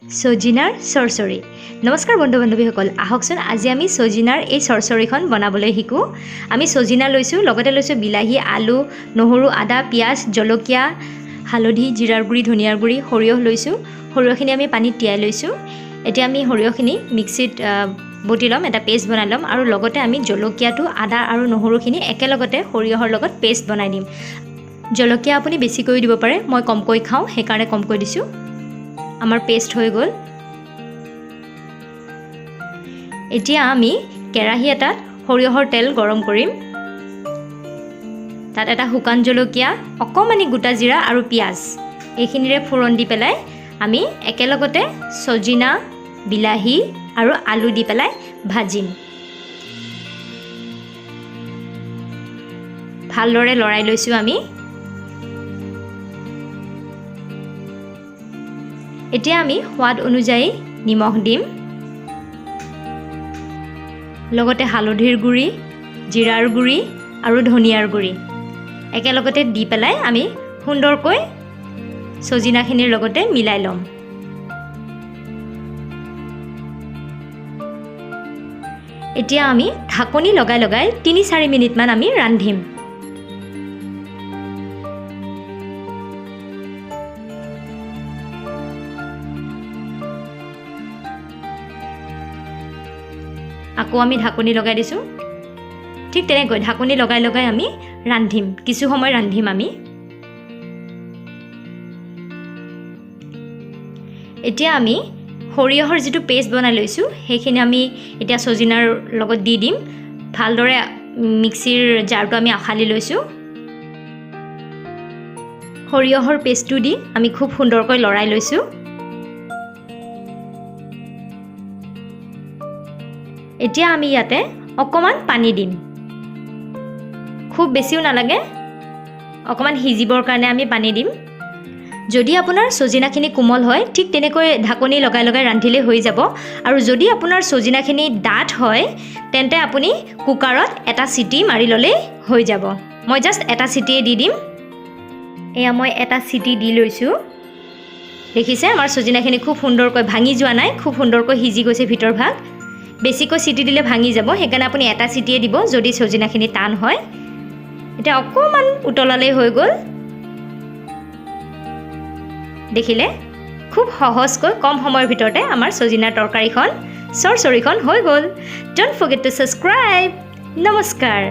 চজিনাৰ চৰচৰি। নমস্কাৰ বন্ধু বান্ধৱীসকল, আহকচোন আজি আমি চজিনাৰ এই চৰচৰিখন বনাবলৈ শিকোঁ। আমি চজিনা লৈছোঁ, লগতে লৈছোঁ বিলাহী, আলু, নহৰু, আদা, পিঁয়াজ, জলকীয়া, হালধি, জিৰাৰ গুড়ি, ধনিয়াৰ গুড়ি, সৰিয়হ লৈছোঁ। সৰিয়হখিনি আমি পানীত তিয়াই লৈছোঁ। এতিয়া আমি সৰিয়হখিনি মিক্সিত বটি ল'ম, এটা পেষ্ট বনাই ল'ম আৰু লগতে আমি জলকীয়াটো, আদা আৰু নহৰুখিনি একেলগতে সৰিয়হৰ লগত পেষ্ট বনাই দিম। জলকীয়া আপুনি বেছিকৈও দিব পাৰে, মই কমকৈ খাওঁ সেইকাৰণে কমকৈ দিছোঁ। আমাৰ পেষ্ট হৈ গ'ল। এতিয়া আমি কেৰাহী এটাত সৰিয়হৰ তেল গৰম কৰিম। তাত এটা শুকান জলকীয়া, অকণমানি গোটা জিৰা আৰু পিঁয়াজ এইখিনিৰে ফোৰণ দি পেলাই আমি একেলগতে চজিনা, বিলাহী আৰু আলু দি পেলাই ভাজিম। ভালদৰে লৰাই লৈছোঁ আমি। এতিয়া আমি সোৱাদ অনুযায়ী নিমখ দিম, লগতে হালধিৰ গুড়ি, জিৰাৰ গুড়ি আৰু ধনিয়াৰ গুড়ি একেলগতে দি পেলাই আমি সুন্দৰকৈ চজিনাখিনিৰ লগতে মিলাই ল'ম। এতিয়া আমি ঢাকনি লগাই লগাই 3-4 মিনিটমান আমি ৰান্ধিম। আকৌ আমি ঢাকনি লগাই দিছোঁ। ঠিক তেনেকৈ ঢাকনি লগাই লগাই আমি ৰান্ধিম, কিছু সময় ৰান্ধিম আমি। এতিয়া আমি সৰিয়হৰ যিটো পেষ্ট বনাই লৈছোঁ সেইখিনি আমি এতিয়া চজিনাৰ লগত দি দিম। ভালদৰে মিক্সিৰ জাৰটো আমি আখালি লৈছোঁ। সৰিয়হৰ পেষ্টটো দি আমি খুব সুন্দৰকৈ লৰাই লৈছোঁ। এতিয়া আমি ইয়াতে অকণমান পানী দিম, খুব বেছিও নালাগে, অকণমান সিজিবৰ কাৰণে আমি পানী দিম। যদি আপোনাৰ চজিনাখিনি কোমল হয় ঠিক তেনেকৈ ঢাকনি লগাই লগাই ৰান্ধিলে হৈ যাব। আৰু যদি আপোনাৰ চজিনাখিনি ডাঠ হয় তেন্তে আপুনি কুকাৰত এটা চিটি মাৰি ল'লেই হৈ যাব। মই জাষ্ট এটা চিটিয়ে দি দিম। এয়া মই এটা চিটি দি লৈছোঁ। দেখিছে আমাৰ চজিনাখিনি খুব সুন্দৰকৈ ভাঙি যোৱা নাই, খুব সুন্দৰকৈ সিজি গৈছে ভিতৰ ভাগ। বেছিকৈ চিটি দিলে ভাঙি যাব, সেইকাৰণে আপুনি এটা চিটিয়ে দিব যদি চজিনাখিনি টান হয়। এতিয়া অকণমান উতলালেই হৈ গ'ল। দেখিলে খুব সহজকৈ কম সময়ৰ ভিতৰতে আমাৰ চজিনাৰ তৰকাৰীখন, চৰচৰিখন হৈ গ'ল। Don't forget to subscribe. নমস্কাৰ।